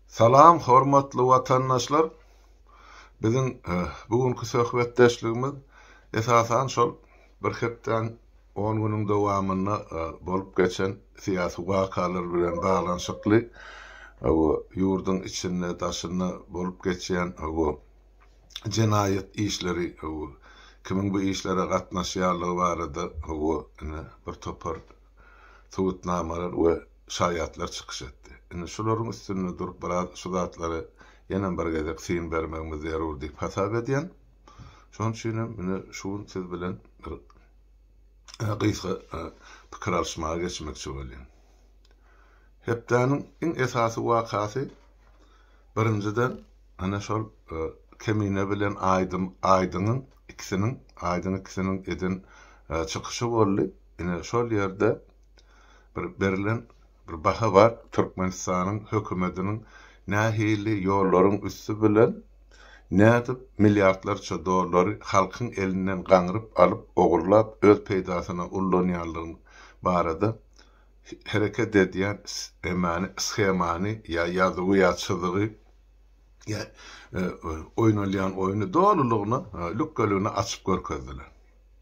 Salam hormatly watandaşlar! Biziň bu günki söhbetdeşligimiz esasan şol bir hepdäň on günüň dowamynda bolup geçen syýasy wakalar bilen baglanyşykly ýurduň içinde daşynda bolup geçýän jenaýat işleri kimiň bu işlere gatnaşýanlygy barada ine bir topar subutnamalar we şaýatlar çykyş etdi. Indi şularyň üstünde durup biraz şu zatlara ýenem bir gezek syn bermegimiz zerur diýip hasap edýän. Şonuň üçin hem ine şu gün siz bilen bir gysga pikir alyşmaga geçmekçi bolýan. Hepdäniň iň esasy wakasy birinjiden ana şol Kemine bilen Aýdym Aýdyňyň ikisiniň Aýdyň ikisiniň eden çykyşy boldy. Ine şol ýerde bir berlen bir baha bar, Türkmenistanyň hökümetiniň nähili ýollaryň üsti bilen nädip milliardlarça dollary halkyň elinden gaňryp alyp, ogurlap öz peýdasyna ullanýanlygy barada hereket edýän emany, shemany ýa ýazuwy ýa çyzygy ýa oýnalýan oýny dolulygyna, lükgeligine açyp görkezdiler.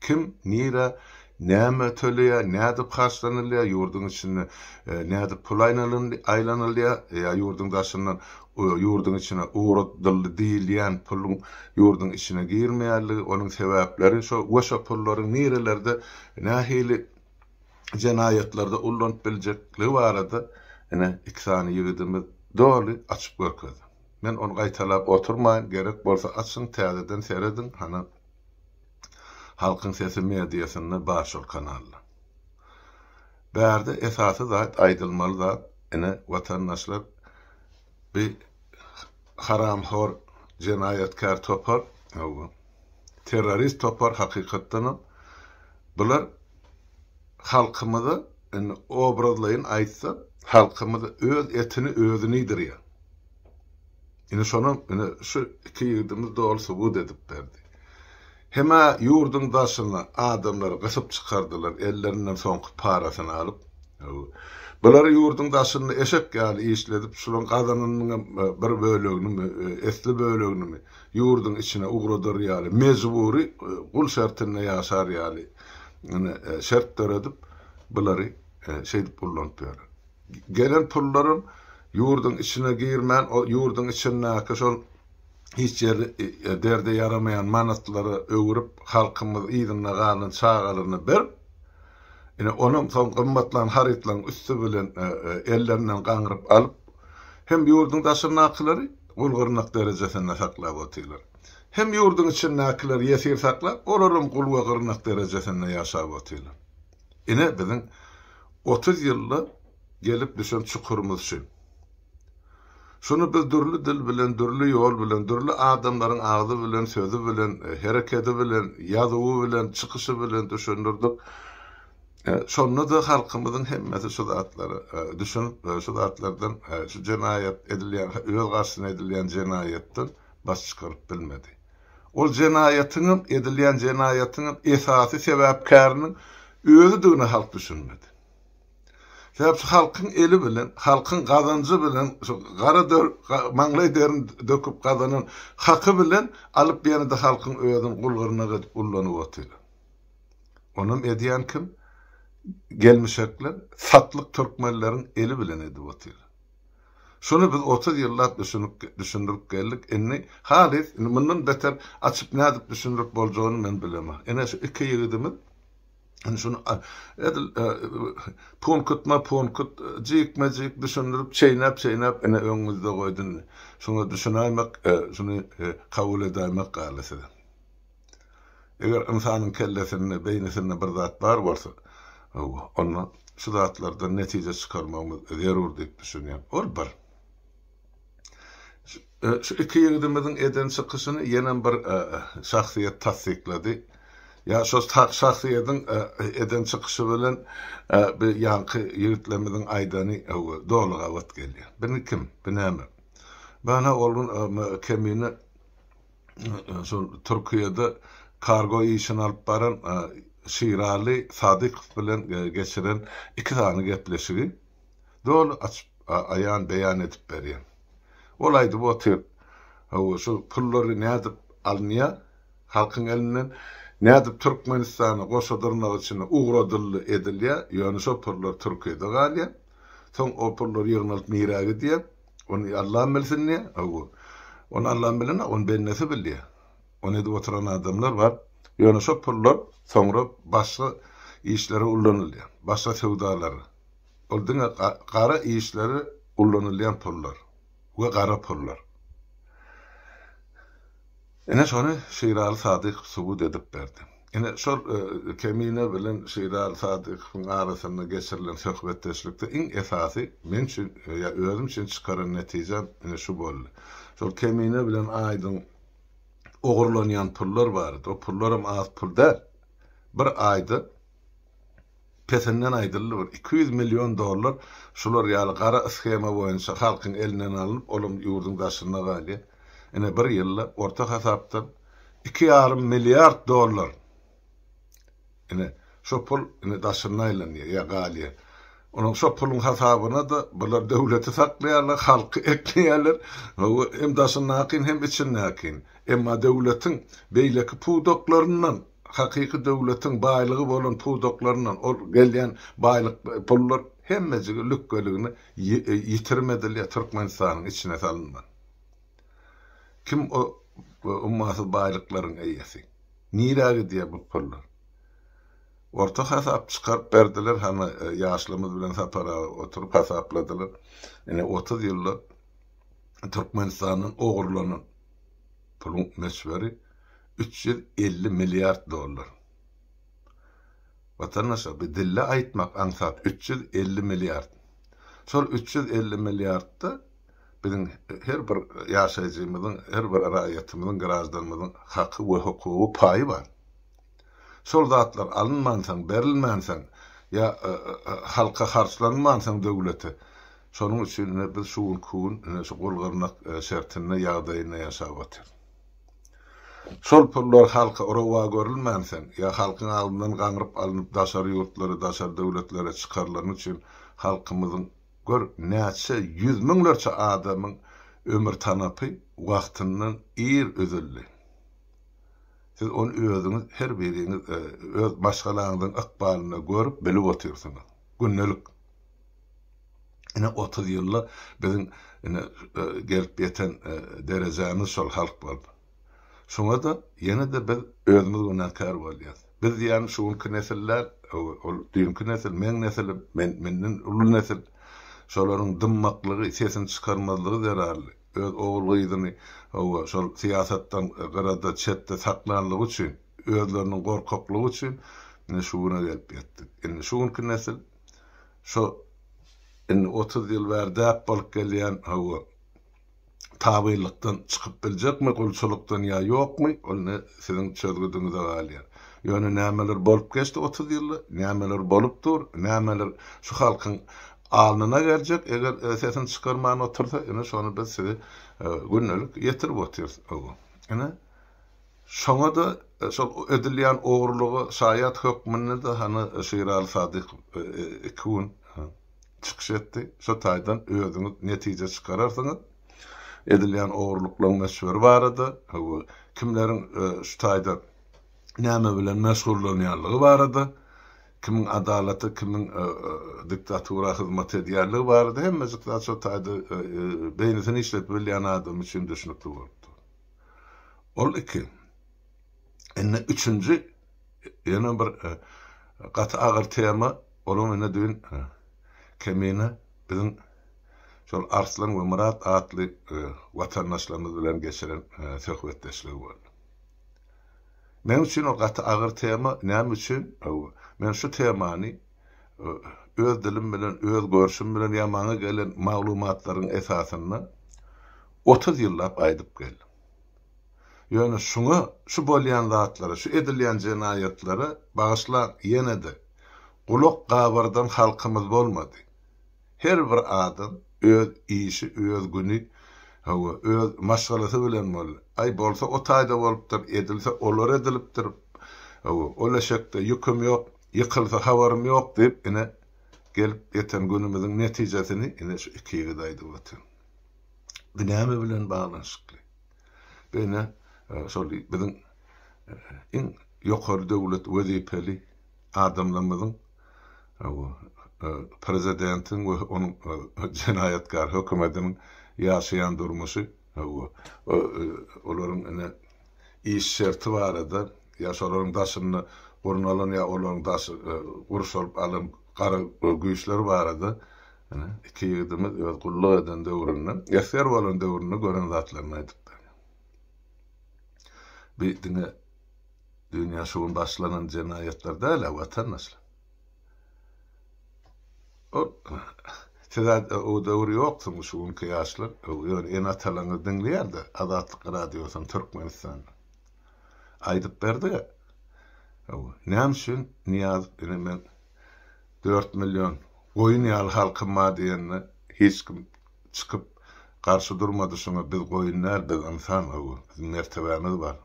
Kim, nirä, näme töleýär, nädip harçlanylýar, ýurduň içinde nädip pul aýlanylýar ýa ýurduň daşyndan ýurduň içine ugradyldy diýilýän puluň ýurduň içine girmeýänligi, onuň sebäpleri şo we şo pullaryň nirelerde nähili jenaýatlarda ullanyp biljekligi barada ine iki sany ýigidimiz doly açyp görkezdi. Men ony gaýtalap oturmaýyn, gerek bolsa açyň, täzeden serediň, hany. Halkyň sesi mediasynda bar şol kanalda. Bärde esasy zat aýdylmaly zat ine watandaşlar bi haramhor jenaýatkär topar hawa terrorist topar hakykatdanam bular halkymyza indi obrazlaýyn aýtsak halkymyza öz etini özüni iýdirýär. Ine şonam ine şu iki ýigidimiz doly subut edip berdi. Hem-ä ýurduň daşyna adamlary gysyp çykardylar, ellerinden soňky parasyny alyp. Bulary ýurduň daşynda eşek ýaly işledip, şularyň gazananynyňam bir böleginimi, esli böleginimi ýurduň içine ugradar ýaly, mejbury gul şertinde ýaşar ýaly ine şert döredip, bulary şeýdip ullanyp ýörler. Gelen pullaram ýurduň içine girmän, o ýurduň içindäki şol hiç ýerde derde ýaramaýan manatlara öwrüp, halkymyz yzynda galan çagalaryna berip, ine onam soň gymmatlan harytlaryň üsti bilen ellerinden gaňryp alyp, hem ýurduň daşyndakylary gul-gyrnak derejesinde saklap otyrlar. Hem ýurduň içindäkileri ýesir saklap, olaram gul we gyrnak derejesinde ýaşap otyrlar. Ine biziň 30 ýylda gelip düşen çukurymyz şu. Şuny biz dürli dil bilen, dürli ýol bilen, dürli adamlaryň agzy bilen, sözi bilen, herekedi bilen, ýazuwy bilen, çykyşy bilen düşündirdik. Şonda-da halkymyzyň hemmesi şu zatlara düşünip, şu zatlardan, şu jenaýat edilýän, öz garşysyna edilýän jenaýatdan baş çykaryp bilmedi. Ol jenaýatyňam, edilýän jenaýatyňam esasy sebäpkäriniň özüdigine halk düşünmedi. Sebäp şu halkyň eli bilen, halkyň gazanjy bilen, şu gara dör, maňlaý derini döküp gazanan haky bilen alyp ýene-de halkyň özüni gul-gyrnak edip ullanyp otyr. Onam edýän kim? Gelmişekler, satlyk türkmenleriň eli bilen edip otyr. Şuny biz 30 ýyllap düşünip, düşündirip geldik. Indi halys, indi mundan beter açyp nädip düşündirip boljagyny men bilemok. Ine şu iki ýigidimiz indi şuny edil punktma-punkt, jikme-jik düşündirip, çeýnäp-çeýnäp ine öňüňizde goýdy indi. Şuňa düşünäýmek, şuny kabul edäýmek galdy size. Eger ynsanyň kellesinde, beýnisinde bir zat bar bolsa, onda şu zatlardan netije çykarmagymyz zerur diýip düşünýän. Ol bir. Şu iki ýigidimiziň eden çykyşyny ýenem bir şahsyýet tassyklady. Ýa şo şahsyýetiň eden çykyşy bilen bi ýaňky ýigitlerimiziň aýdany doly gabat gelýär. Bini kim? Bi näme? Bana ol gün Kemine şol Türkiýede kargo işini alyp baran Şiraly Sadykow bilen geçiren iki sany gepleşigi doly açyp aýan beýan edip berýär. Ol aýdyp otyr, hawa, şu pullary nädip alynýar halkyň elinden, nädip Türkmenistana goşa dyrnak içinde ugradyldy edilýär, ýöne şo pullar Türkiýede galýar. Soň o pullar ýygnalyp nirä gidýär, ony Allam bilsin diýýär. Hawa, ony Allam bilenok, ony bendesi bilýär. Ony edip oturan adamlar bar. Ýöne şo pullar soňra başga işlere ullanylýar, başga söwdalara. Ol diňe gara işlere ullanylýan pullar we gara pullar. Ine şony Şiraly Sadykow subut edip berdi. Ine şol Kemine bilen Şiraly Sadykowyň arasynda geçirilen söhbetdeşlikde iň esasy men üçin ýa özüm üçin çykaran netijäm ine şu boldy. Şol Kemine bilen Aýdyň ogurlanýan pullar bardy. O pullaram az pul däl. Bir aýda pesinden aýdyldy bir 200 million dollar şular ýaly gara shema boýunça halkyň elinden alnyp, olam ýurduň daşynda galýar. Ine bir ýylda orta hasapdan iki ýarym milliard dollar ine şo pul ine daşynda aýlanýar ýa galýar. Onuň şo puluň hasabyna-da bular döwleti saklaýarlar, halky ekleýärler. Hem daşyndakyny, hem içindäkini. Emma döwletiň beýleki pudaklaryndan, hakyky döwletiň baýlygy bolan pudaklaryndan ol gelýän baýlyk pullar hemmejigi lükgeligine ýitirim edilýär, Türkmenistanyň içine salynman. Kim o ummasyz baýlyklaryň eýesi? Nirä gidýär bu pullar? Orta hasap çykaryp berdiler, hany ýaşlymyz bilen Sapar aga oturyp hasapladylar. Ine 30 ýylda Türkmenistandan ogurlanan puluň möçberi 350 milliard dollar. Watandaşlar, bu dilde aýtmak aňsat, 350 milliard. Şol 350 milliardda biziň her bir ýaşaýjymyzyň, her bir raýatymyzyň, graždanymyzyň haky we hukugy, paýy bar. Şol zatlar alynmansoň, berilmänsoň ýa halka harçlanmansoň döwlete, şonuň üçin ine biz şu günki gün ine şu gul-gyrnak şertinde, ýagdaýynda ýaşap otyrys. Şol pullar halka rowa görülmänsoň ýa halkyň agzyndan gaňryp alnyp daşary ýurtlara, daşary döwletlere çykarylany üçin halkymyzyň gör näçe ýüz müňlerçe adamyň ömür tanapy wagtyndan ir üzüldi. Siz ony özüňiz her biriňiz öz maşgalaňyzyň ykbalynda görüp, bilip otyrsyňyz. Gündelik. Ine 30 ýylda biziň ine gelip ýeten derejämiz şol halk bolup. Şoňa-da ýene-de biz özümiz günäkär bolýas. Biz diýýän şu günki nesil däl, ol düýnki nesil, meň nesilim, men menden uly nesil. Şolaryň dymmaklygy, sesini çykarmazlygy zerarly. Öz ogul-gyzyny, hawa, şol syýasatdan gyrada, çetde saklanlygy üçin, özleriniň gorkaklygy üçin ine şu güne gelip ýetdik. Indi şu günki nesil şo indi 30 ýyl bäri däp bolup gelýän, hawa, tabynlykdan çykyp biljekmi, gulçulykdan ýa ýokmy, ol ine siziň çözgüdiňize galýar. Ýöne nämeler bolup geçdi 30 ýylda, nämeler bolup dur, nämeler şu halkyň Alnyna geljek, eger sesini çykarman otursa, ine şony biz size gündelik ýetirip otyrys. Ine, şoňa-da şol edilýän ogurlyga şaýat hökmünde-de hany Şiraly Sadykow iki gün çykyş etdi. Şo taýdan özüňiz netije çykararsyňyz. Edilýän ogurlyklaryň möçberi barada, kimleriň şu taýda näme bilen meşgullanýanlygy barada, kimiň adalata, kimiň diktatura hyzmat edýänligi barada hemmejik zat şo taýda beýnisini işledip bilýän adam üçin düşnükli bolup dur. Ol iki. Indi üçünji ýene bir gaty agyr tema, olam ine düýn Kemine biziň şol Arslan we Myrat atly watandaşlarymyz bilen geçiren söhbetdeşligi boldy. Meň üçin ol gaty agyr tema, näme üçin? Men şu temany öz dilim bilen, öz görşüm bilen ýa maňa gelen maglumatlaryň esasynda 30 ýyllap aýdyp geldim. Ýöne şuňa, şu bolýan zatlara, şu edilýän jenaýatlara bagyşlaň ýene-de gulak gabardan halkymyz bolmady. Her bir adam öz işi, öz güni, hawa, öz maşgalasy bilen boldy. Aý, bolsa o taýda bolupdyr, edilse olar edilipdir, hawa, ol eşekde ýüküm ýok, ýykylsa habarym ýok diýip, ine, gelip ýeten günümiziň netijesini, ine, şu iki ýigit aýdyp otyr. Bu näme bilen baglanyşykly? Bu ine şol biziň iň ýokary döwlet wezipeli adamlarymyzyň prezidentiň we onuň jenaýatkär hökümetiniň ýaşaýan durmuşy, olaryň ine iş şerti barada ýa şolaryň daşynda gurnalan ýa olaryň daşy gurşalyp alan gara güýçler barada ine iki ýigidimiz öz gulluk eden döwründe, esger bolan döwründe gören zatlaryny aýdyp berýär. Bu diňe dünýä şu gün başlanan jenaýatlar däl-ä, watandaşlar. Ol siz-ä o döwür ýoksuňyz şu günki ýaşlar, ýöne ene-atalaryňyz diňleýär-de Azatlyk Radiosyny Türkmenistanda. Aýdyp berdi-ä. Näme üçin Nyýazow ine men 4 million goýun ýaly halkym bar diýende hiç kim çykyp garşy durmady şuňa biz goýun däl biz ynsan hawa biziň mertebämiz bar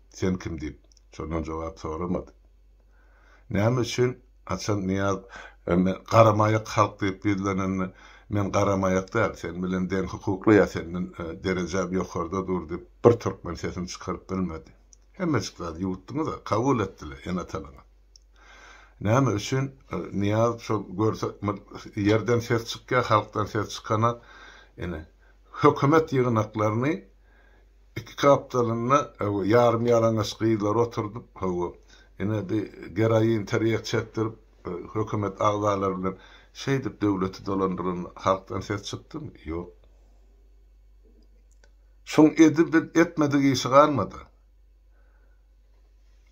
sen kim diýip şondan jogap soramady. Näme üçin haçan Nyýaz men garamaýak halk diýip ýüzlenende men garamaýak däl sen bilen deň hukukly ýa senden derejäm ýokarda dur diýip bir türkmen sesini çykaryp bilmedi. Hemmejik zady ýuwutdyňyza kabul etdiler ene-atalaryňyz. Näme üçin Nyýaz şol görse ýerden ses çykýar halkdan ses çykanak ine hökümet ýygnaklaryny Iki gapdalynda ýarym ýalaňaç gyzlary oturdyp, hawa, ine bi geroin, tirýek çekdirip, hökümet agzalary bilen şeýdip döwleti dolandyran halkdan ses çykdymy? Ýok. Şuň edip etmedik işi galmady.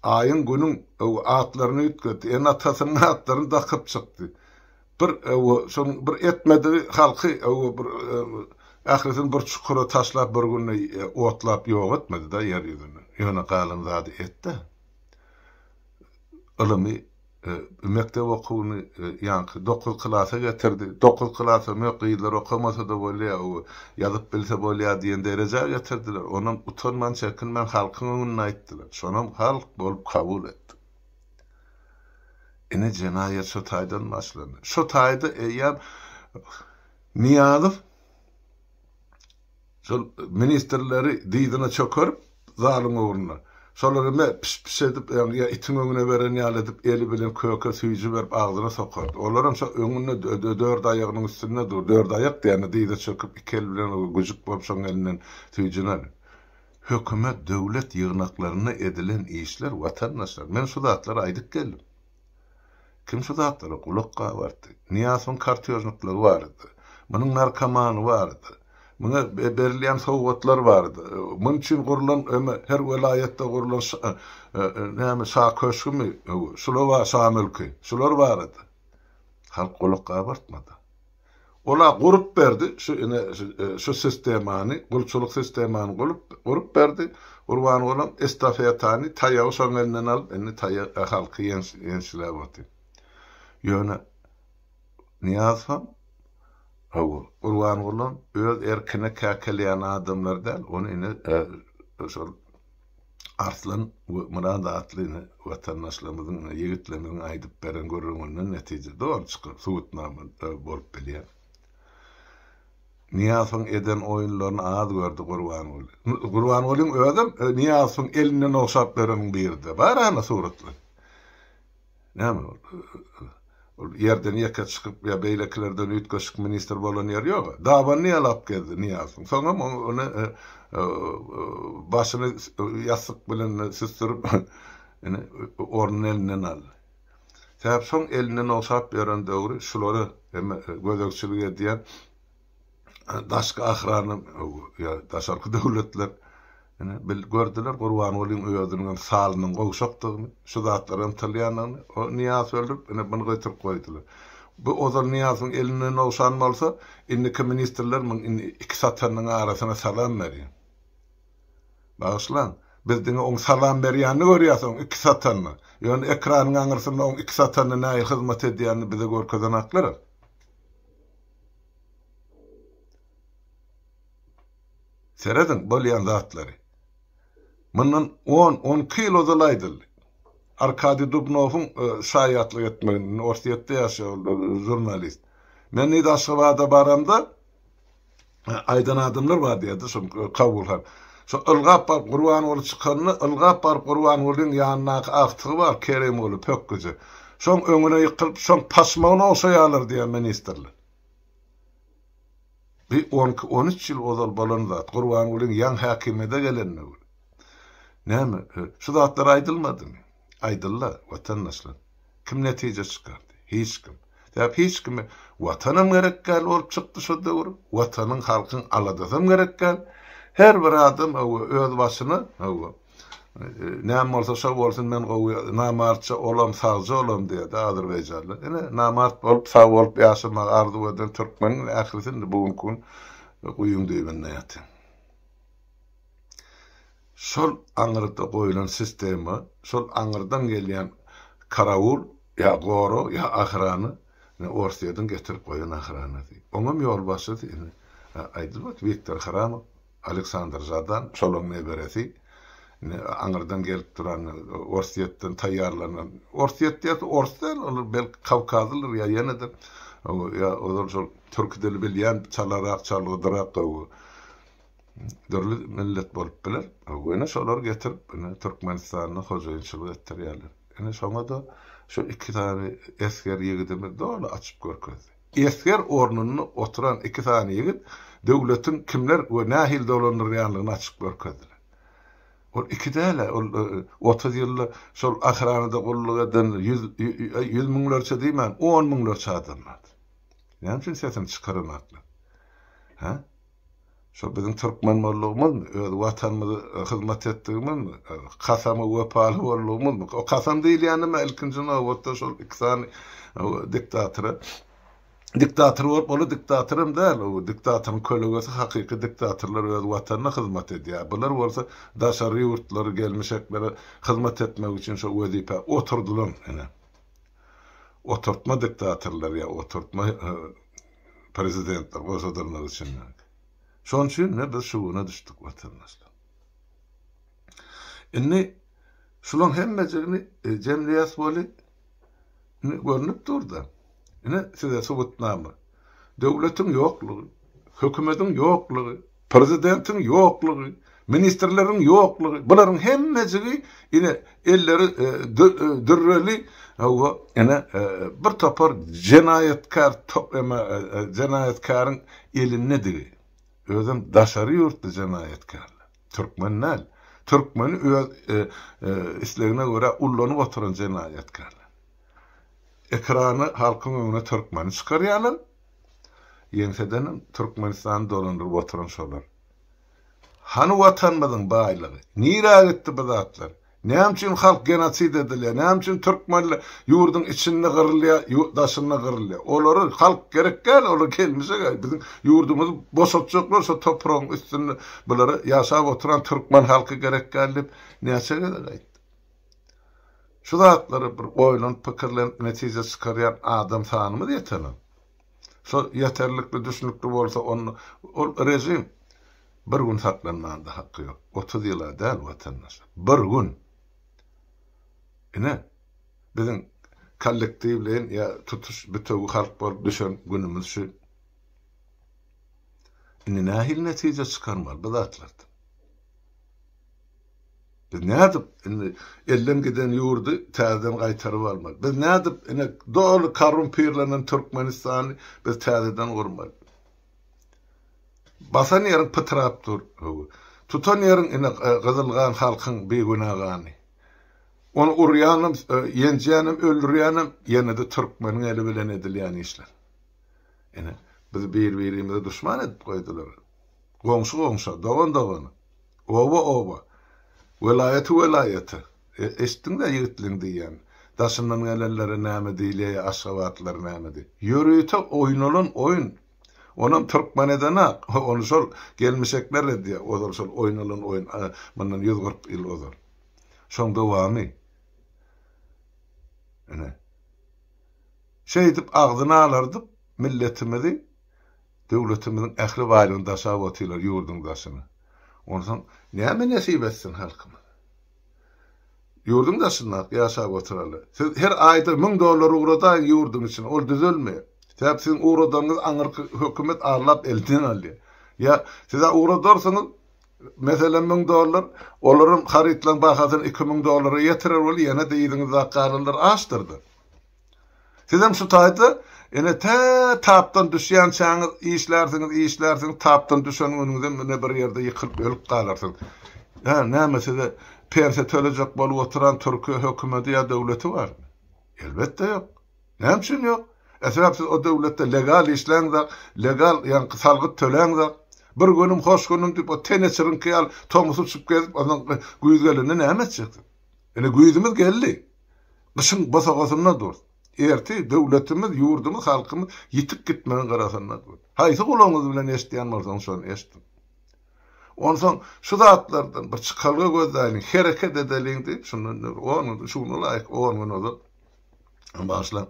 Aýyň, günüň atlaryny üýtgetdi, ene-atasynyň atlaryny dakyp çykdy. Bir şonuň bir etmedigi halky bir ählisini bir çukura taşlap bir günde otlap ýok etmedi-de ýer ýüzünden. Ýöne galan zady etdi. Ylymy mekdep okuwyny ýaňky dokuz klasa getirdi. Dokuz klasam ýok, gyzlar okamasa-da bolýar, ýazyp bilse bolýar diýen derejä getirdiler. Onam utanman, çekinmän halkyň öňünde aýtdylar. Şonam halk bolup kabul etdi. Ine jenaýat şo taýdan başlandy. Şo taýda eýýäm Nyýazow şol ministrleri dyzyna çökerip zalyň ugruna. Şolary me piş-piş edip ýa itiň öňüne beren ýaly edip eli bilen köke süýji berip agzyna sokardy. Olaram şo öňünde dört aýagynyň üstünde dur. Dört aýak diýende dyza çöküp iki eli bilen güjük bolup şoň elinden süýjüni alýar. Hökümet döwlet ýygnaklarynda edilen işler watandaşlar men şu zatlary aýdyp geldim. Kim şu zatlara gulak gabartdy? Nyýazowyň kartýožnikligi bardy. Munuň narkomany bardy. Muňa berilýän sowgatlar bardy. Munuň üçin gurlan öme her welaýatda gurlan näme şa köşgümi şular bar şa mülki şular bardy. Halk gulak gabartmady. Ola gurup berdi şu ine şu sistemany, gulçulyk sistemany gurup gurup berdi. Gurbangulam estafetany, taýagy şoň elinden alyp, indi taýak halky ýenç ýençiläp otyr. Ýöne Nyýazowam hawa, Gurbangulam öz erkine käkeleýän adamlar däl, ony ine şol Arslan we Myrat atly ine watandaşlarymyzyň, ýigitlerimiziň aýdyp beren gürrüňinden netije doly çykyp, subutnama bolup bilýär. Nyýazowyň eden oýunlaryny az gördi Gurbanguly. Gurbangulyň özem Nyýazowyň elinden ogşap bereniň biride. Bar ana suratlar. Näme ol? Ol ýerden ýeke çykyp ýa beýlekilerden üýtgeşik ministr bolan ýeri ýog-a. Dabanyny ýalap gezdi Nyýazowyň. Soňam ony başyny ýassyk bilen süsdürip, ine, ornuny elinden aldy. Sebäp şoň elinden ogşap ýören döwri şulara gözegçilik edýän daşky ahrana ýa daşarky döwletler ine bil gördüler Gurbangulyň özüniň hem salynyň gowşakdygyny, şu zatlara ymtylýandygyny, o Nyýazowy öldürip ine muny getirip goýdular. Bu ozal Nyýazowyň elinden ogşan bolsa, indiki ministrler muň indi iki satanynyň arasyna salam berýär. Bagyşlaň, biz diňe oň salam berýänini görýäs oň iki satanyny. Ýöne ekranyň aňyrsynda oň iki satanyna nähili hyzmat edýänini bize görkezenaklar. Serediň bolýan zatlary. Mundan on, on iki ýyl ozal aýdyldy. Arkadiý Dubnowyň e, şaýatlyk etmeginde, indi Orsýetde ýaşaýar ol e, žurnalist. Men diýdi Aşgabada baramda. Aýdan adamlar bar diýýärdi şol Kabul han. Şo ylgap baryp Gurbanguly çykanda, ylgap baryp Gurbangulyň ýanyndaky agtygy bar Kerimguly pökgüje. Şoň öňüne ýykylyp, şoň paşmagyny ogşaýarlar diýýär ministrler. Bir on iki, on üç ýyl ozal bolan zat. Gurbangulyň ýaňy häkimiýete gelende. Näme, şu zatlar aýdylmadymy? Aýdyldy, watandaşlar. Kim netije çykardy? Hiç kim. Sebäp hiç kime Watanam gerek däl bolup çykdy şo döwür, Watanyň, halkyň aladasam gerek däl. Her bir adam hawa öz başyna hawa näme bolsa şo bolsun men gowy namartça olam sagja olam diýýärdi azerbaýjanlar. Ine namart bolup sag bolup ýaşamagy arzuw eden türkmeniň ählisi indi bu günki gün guýyň düýbünde ýatyr. Şol aňyrda goýlan sistema, şol aňyrdan gelýän karawul ýa gorag ýa ahrana, ine Orsýetiň getirip goýan ahranasy. Oňam ýolbaşçysy ine aýdylyp otyr, Wiktor Hramow, Aleksandr Žadan, şolaň neberesi, ine aňyrdan gelip duran Orsýetden taýýarlanan, Orsýet diýýäs, ors däl, olar belki kawkazlydyr ýa ýene-de ýa ozal şol türki dili bilýän çalarak, çalgydyrak, Dürli millet bolup biler. Ine şolary getirip ine Türkmenistanda hojaýynçylyk etdirýärler. Ine şoňa-da şu iki sany esger ýigidimiz doly açyp görkezdi. Esger ornunda oturan iki sany ýigit döwletiň kimler we nähili dolandyrýanlygyny açyp görkezdiler. Ol iki däl-ä, ol 30 ýylda şol ahranada gulluk eden ýüz, ýüz müňlerçe diýmän, on müňlerçe adam bardy. Näme üçin sesini çykaranoklar? Hä? Şo biziň türkmen boldugymyzmy, öz Watanymyza hyzmat etdigimizmi, kasama wepaly boldugymyzmy? O kasam diýilýänem-ä ilkinji nobatda şol iki sany diktatora diktator bolup, ol-a diktatoram däl, o diktatoryň kölegesi, hakyky diktatorlar öz Watanyna hyzmat edýär. Bular bolsa daşary ýurtlara, gelmişeklere hyzmat etmek üçin şo wezipä oturdylan, ine. Oturtma diktatorlar ýa oturtma prezidentler goşa dyrnak içindäki. Şonuň üçin de biz şu güne düşdük watandaşlar. Indi şulaň hemmejigini e, jemleýäs weli indi görnüp dur-da. Ine size subutnama. Döwletiň ýoklugy, hökümetiň ýoklugy, Prezidentiň ýoklugy, ministrleriň ýoklugy, bularyň hemmejigi ine elleri dürreli, hawa, ine bir topar jenaýatkär jenaýatkäriň elindedigi. Özem daşary ýurtly jenaýatkärler. Türkmen däl. Türkmeni öz islegine görä ullanyp oturan jenaýatkärler. Ekrana halkyň öňüne türkmeni çykarýarlar. Ýeňsedenem Türkmenistany dolandyryp oturan şolar. Hany watanymyzyň baýlygy? Nirä gitdi bu zatlar? Näme üçin halk genosid edilýär? Näme üçin türkmenler ýurduň içinde gyrylýar, daşynda gyrylýar? Olara halk gerek däl, olar gelmişek biziň ýurdumyzy boşatjaklar şo topragyň üstünde bulara ýaşap oturan türkmen halky gerek däl diýip näçe gezek aýtdym. Şu zatlary bir oýlanyp pikirlenip netije çykarýan adam sanymyz ýetenok. Şo ýeterlikli düşnükli bolsa onda ol režim bir gün saklanmanda haky ýok. 30 ýyla däl watandaşlar. Bir gün. Ine biziň kollektiwleýin ýa tutuş bütewi halk bolup düşen günümiz şu. Indi nähili netije çykarmaly bu zatlardan? Biz nädip indi elden giden ýurdy täzeden gaýtaryp almaly? Biz nädip ine doly korrumpirlenen Türkmenistany biz täzeden gurmaly? Basan ýeriň pytrap dur. Tutan ýeriň ine gyzyl gan halkyň bigünä gany. Ony urýanam, ýenjýänem, öldürýänem ýene-de türkmeniň eli bilen edilýän işler. Ine, bizi bir-birimize duşman edip goýdular. Goňşy goňşa, dogan dogana. Oba oba. Welaýaty welaýata. Eşitdiňdä ýigitleň diýýän. Daşyndan gelenlere näme diýilýär ýa aşgabatlylar näme diýip. Ýörite oýnalan oýun. Onam türkmen edenak. Ony şol gelmişekler edýär. Ozal şol oýnalan oýun mundan 140 ýyl ozal. Şoň dowamy. Ine. Şeýdip agzyny alardyp milletimizi Döwletimiziň ähli baýlygyny daşap otyrlar ýurduň daşyna. Onsoň näme nesip etsin halkymyza? Ýurduň daşynda ýaşap oturarlar. Siz her aýda 1000 dollar ugradaýyň ýurduň içine, ol düzelmeýär. Sebäp siziň ugradanyňyzy aňyrky hökümet arlap elden alýar. Ýa siz-ä ugradarsyňyz, meselem, 1000 dollar, olaram harytlaryň bahasyny 2000 dollara ýetirer weli, ýene-de yzyňyzdaky galanlar açdyrdy. Sizem şu taýda ine tä tapdan düşýänçäňiz işlärsiňiz, işlärsiňiz, tapdan düşen günüňizem ine bir ýerde ýykylyp ölüp galarsyňyz. Hä, näme size pensiýa tölejek bolup oturan türkiýe hökümedi ýa döwleti barmy? Elbetde ýok. Näme üçin ýok? E sebäp siz o döwletde legal işläňzak, legal ýaňky salgyt töläňzak. Bir günüm hoş günüm diýip o teneçiriňki ýaly tomus uçup gezip onsoň güýz gelende näme etjeksiň? Ine güýzümiz geldi. Gyşyň bosagasynda dur. Ertir döwletimiz, ýurdumyz, halkymyz ýitip gitmegiň gyrasynda dur. Haýsy gulagyňyz bilen eşidýän bolsaňyz şony eşidiň. Onsoň şu zatlardan bir çykalga gözläýliň, hereket edeliň diýip, şundan bir on gün, şu güne laýyk on gün ozal bagyşlaň.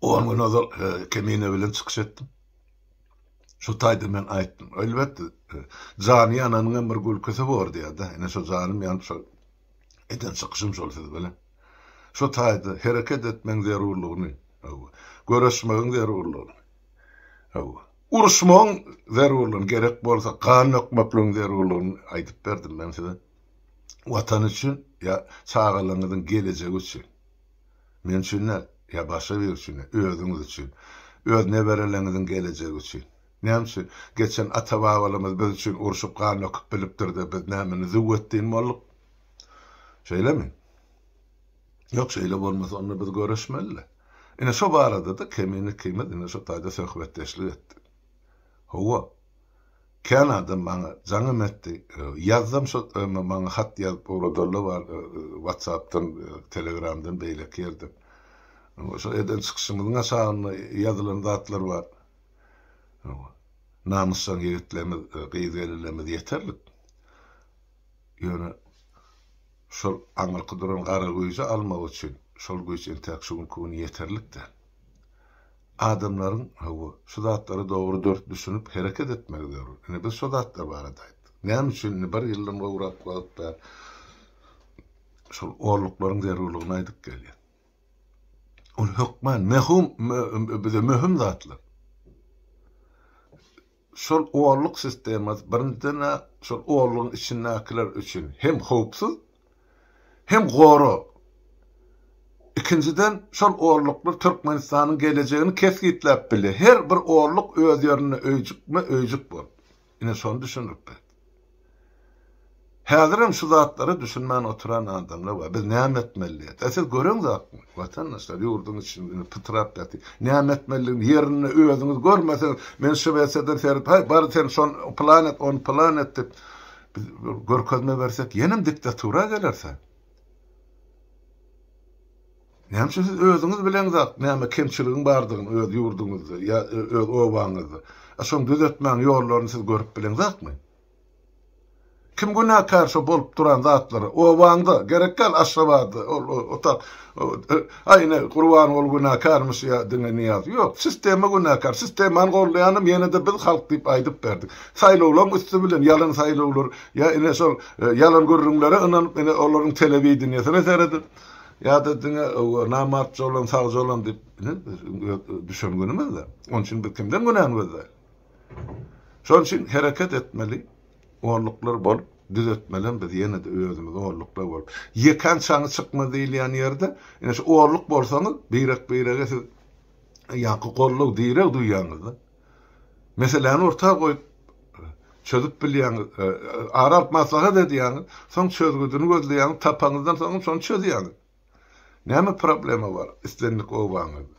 On gün ozal Kemine bilen çykyş etdim. Şu taýda men aýtdym. Elbetde, jany ýananyň hem bir gülküsi bor diýýär-de. Ine şo janym ýanyp şo eden çykyşym şol siz bilen. Şo taýda hereket etmegiň zerurlygyny, hawa, göreşmegiň zerurlygyny, hawa, uruşmagyň zerurlygyny, gerek bolsa gan dökmekligiň zerurlygyny aýdyp berdim men size. Watan üçin ýa çagalaryňyzyň gelejegi üçin. Men üçin däl, ýa başga biri üçin däl, özüňiz üçin. Öz nebereleriňiziň gelejegi üçin. Näme üçin? Geçen ata-babalarymyz biz üçin urşup gan döküp bilipdir-de, biz näme indi züwwetdin bolduk? Şeýlemi? Ýok, şeýle bolmasa onda biz göreşmeli-le. Ine şo barada-da Kemine ikimiz ine şo taýda söhbetdeşlik etdik. Hawa. Kän adam maňa jaňam etdi. Ýazdam şo maňa hat ýazyp ugradanlar bar WhatsAppdan, Telegramdan beýleki ýerden. Şo eden çykyşymyzyň aşagynda ýazylan zatlar bar. Namysjaň ýigitlerimiz, gyz-gelinlerimiz ýeterlik. Ýöne şol aňyrky duran gara güýji almak üçin şol güýç entäk şu günki gün ýeterlik däl. Adamlaryň, hawa, şu zatlara dogry dürs düşünip hereket etmegi zerur. Ine biz şo zatlar barada aýtdyk. Näme üçin indi bir ýyldan gowrak wagt bäri şol orluklaryň zerurlygyny aýdyp gelýän. Ol hökman möhüm, bize möhüm zatlar. Şol orluk sistemasy birinjiden-ä şol orlugyň içindäkiler üçin hem howpsuz, hem gorag. Ikinjiden, şol orluklar Türkmenistanyň gelejegini kesgitläp bilýär. Her bir orluk öz ýerinde öýjükme-öýjük bolup. Ine şony düşündirip berdi. Häzirem şu zatlara düşünmän oturan adamlar bar. Biz näme etmeli diýýär. E siz göreňzokmy? Watandaşlar ýurduň içinde indi pytrap ýatyr. Näme etmelidigini ýerinde özüňiz görmeseňiz, men Şwesiýadan seredip, haý bar sen şony plan et, ony plan et diýip, biz görkezme bersek, ýenem diktatura gelerse. Näme üçin siz özüňiz bileňzok näme kemçiligiň bardygyny öz ýurduňyzda ýa öz obaňyzda. A şoň düzetmäň ýollaryny siz görüp bileňzokmy? Kim günäkär şo bolup duran zatlara? Obaňda, gerek däl Aşgabatda, ol otak aý ine Gurbanguly günäkärmiş ýa diňe Nyýaz. Ýok, sistema günäkär. Sistemany goldaýanam ýene-de biz halk diýip aýdyp berdik. Saýlawlaryň üsti bilen ýalan saýlawlar ýa ine şol ýalan gürrüňlere ynanyp ine olaryň telewideniýesine seredip ýa-da diňe namartja bolan sagja bolan diýip ine düşen günümizde. Onuň üçin biz kimden günäni gözläýeli? Şonuň üçin hereket etmeli, onluklar bolup, düzetmelem biz ýene-de özümiz onluklar bolup. Ýekän çaňy çykmaz diýilýän ýerde, ine şu onluk bolsaňyz, birek-birege siz ýaňky goldaw, direg duýýaňyz-da. Meseläni orta goýup, çözüp bilýäňiz, ara alyp maslahat edýäňiz, soň çözgüdini gözleýäňiz, tapaňyzdan soňam şony çözýäňiz. Näme problema bar islendik obaňyzda?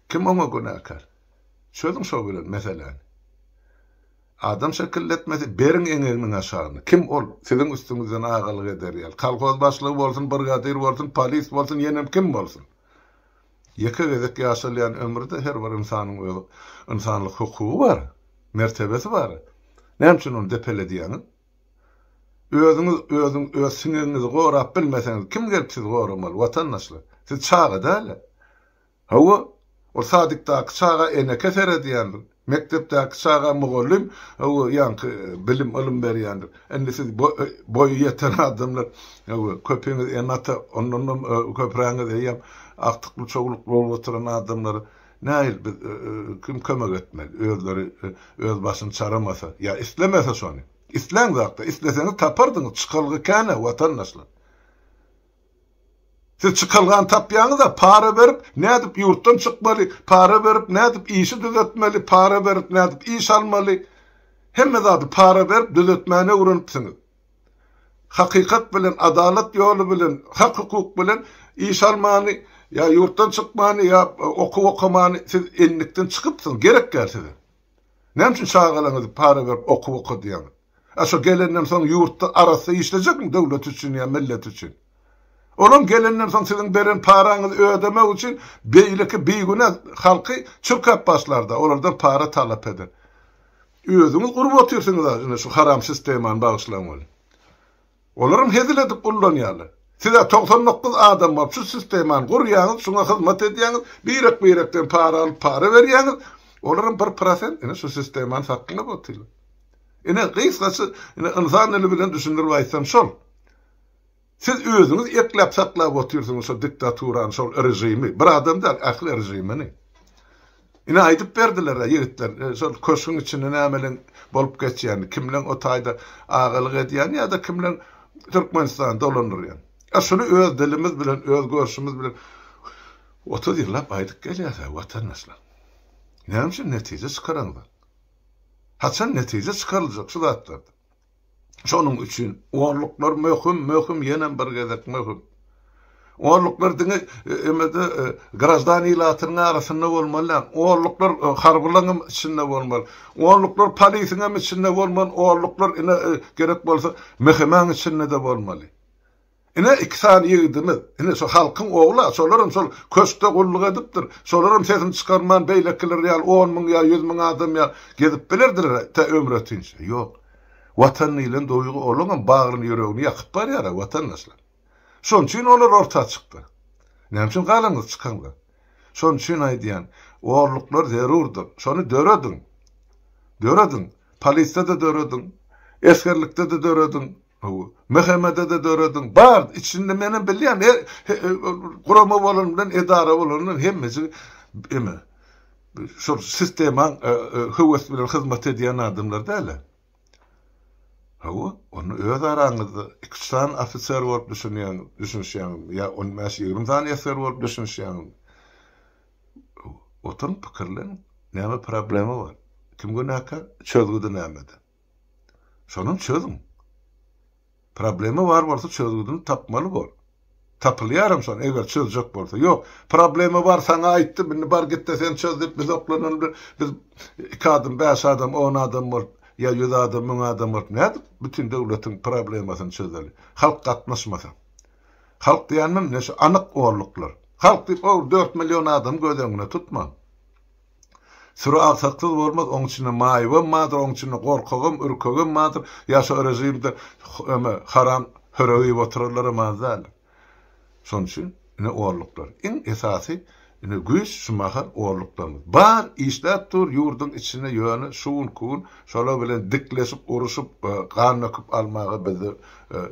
Kim oňa günäkär? Çözüň şo bilen meseläni. Adam şekilletmesi beriň eňeginiň aşagyna. Kim ol siziň üstüňizden agalyk eder ýaly? Kolhoz başlygy bolsun, brigadir bolsun, polis bolsun, ýenem kim bolsun. Ýeke gezek ýaşalýan ömürde her bir ynsanyň öz ynsanlyk hukugy bar, mertebesi bar. Näme üçin ony depeledýäňiz? Özüňiz özüň öz siňegiňizi gorap bilmeseňiz kim gelip sizi goramaly watandaşlar? Siz çaga däl-ä. Hawa, ol sadikdaky çaga eneke seredýändir. Mekdepdäki çaga mugallym, hawa, ýaňky bilim, ylym berýändir. Indi siz boýy ýeten adamlar, hawa, köpüňiz ene-ata, ondanam köprägiňiz eýýäm agtykly-çowlukly bolup oturan adamlara nähili biz kim kömek etmeli? Özleri öz başyny çaramasa ýa islemese şony. Isläň zatda, isleseňiz tapardyňyz, çykalga kän-ä, watandaşlar. Siz çykalgany tapýaňyz-a, para berip nädip ýurtdan çykmaly, para berip nädip işi düzetmeli, para berip nädip iş almaly. Hemme zady para berip düzetmäni öwrenipsiňiz. Hakykat bilen, adalat ýoly bilen, hak-hukuk bilen iş almany, ýa ýurtdan çykmany, ýa okuw okamany siz ennikden çykypsyňyz, gerek däl size. Näme üçin çagalaryňyzy para berip okuw okadýaňyz? A şo gelenden soň ýurtda arassa işlejekmi döwlet üçin ýa millet üçin? Olam gelenden soň siziň beren paraňyzy ödemek üçin beýleki bigünä halky çürkäp başlarda, olardan para talap eder. Özüňiz gurup otyrsyňyz-a ine şu haram sistemany bagyşlaň welin. Olaram hezil edip ullanýarlar. Siz-ä 99 adam bolup şu sistemany gurýaňyz, şuňa hyzmat edýäňiz, birek-birekden para alyp para berýäňiz. Olaram bir prosent ine şu sistemany saklap otyrlar. Ine gysgaça ine ynsan dili bilen düşündirip aýtsam şol. Siz özüňiz ekläp saklap otyrsyňyz şo diktaturany, şol režimi. Bir adam däl, ähli režimini. Ine aýdyp berdiler-ä ýigitler, şol köşgüň içinde nämeleň bolup geçýänini, kimleň o taýda agalyk edýänini ýa-da kimleň Türkmenistany dolandyrýanyny. A şuny öz dilimiz bilen, öz görşümiz bilen 30 ýyllap aýdyp gelýäs-ä watandaşlar. Näme üçin netije çykaraňzok? Haçan netije çykaryljak şu zatlardan? Şonuň üçin onluklar möhüm, möhüm, ýenem bir gezek möhüm. Onluklar diňe emede graždan ilatynyň arasynda bolmaly däl. Onluklar harbylaryň hem içinde bolmaly. Onluklar polisiň hem içinde bolmaly. Onluklar ine gerek bolsa MHM-iň içinde-de bolmaly. Ine iki sany ýigidimiz, ine şo halkyň ogly-a, şolaram şol köşkde gulluk edipdir. Şolaram sesini çykarman beýlekiler ýaly on müň ýa ýüz müň adam ýaly gezip bilerdiler-ä tä ömri ötinçä. Ýok. Watan diýlen duýgy olaňam bagryny ýüregini ýakyp barýar-a watandaşlar. Şonuň üçin olar orta çykdy. Näme üçin galanyňyz çykaňda? Şonuň üçin aýdýan, orluklar zerurdyr. Şony dörediň. Dörediň. Polisde-de dörediň. Esgerlikde-de dörediň. Hawa. MHM-de-de dörediň. Bar, içinde menem bilýän, her gurama bolan bilen, edara bolan bilen hemmejigi eme, şol sistemaň höwes bilen hyzmat edýän adamlar däl-ä. Hawa, onda öz araňyzda iki-üç sany ofiser bolup düşünýäňiz, düşünişýäňizmi ýa on bäş-ýigrimi sany esger bolup düşünişýäňizmi? Oturyň, pikirleniň, näme problema bar? Kim günäkär? Çözgüdi nämede? Şonam çözüň. Problema bar bolsa çözgüdini tapmaly bor. Tapylýaram şon eger çözjek bolsa. Ýok, problema bar saňa aýtdym indi bar gitde sen çöz diýip biz oklanan bilen biz iki adam, bäş adam, on adam bolup ýa ýüz adam, müň adam bolup nädip bütin döwletiň problemasyny çözeli? Halk gatnaşmasa. Halk diýenimem ine şu anyk onluklar. Halk diýip o dört million adamy göz öňüne tutmaň. Süri agsaksyz bolmaz, oň içinde maýybam bardyr, oň içinde gorkagam, ürkegem bardyr, ýa şo režimde eme haram hörek iýip oturanlaram az däldir. Şonuň üçin ine orluklar. Iň esasy ine güýç şu mahal orluklarymyz. Bar, işläp dur ýurduň içinde ýöne şu günki gün şolar bilen dikleşip, uruşyp, gan döküp almaga bizde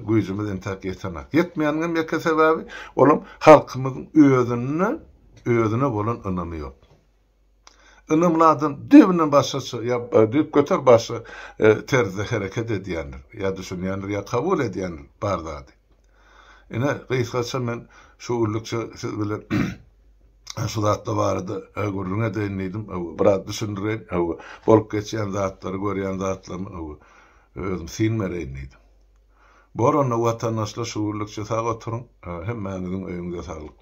güýjümiz entäk ýetenak. Ýetmeýäniniňem ýeke sebäbi olam halkymyzyň özünde özüne bolan ynamy ýok. Ynamly adam düýbünden başgaça ýa düýpgöter başga terzde hereket edýändir, ýa düşünýändir, ýa kabul edýändir bar zady. Ine, gysgaça men şu günlükçe siz bilen şu zatlar barada gürrüň edeýin diýdim. Biraz düşündireýin, bolup geçýän zatlary, görýän zatlarymy özüm syn bereýin diýdim. Bor onda watandaşlar şu günlükçe sag oturyň, hemmäňiziň öýüňize saglyk.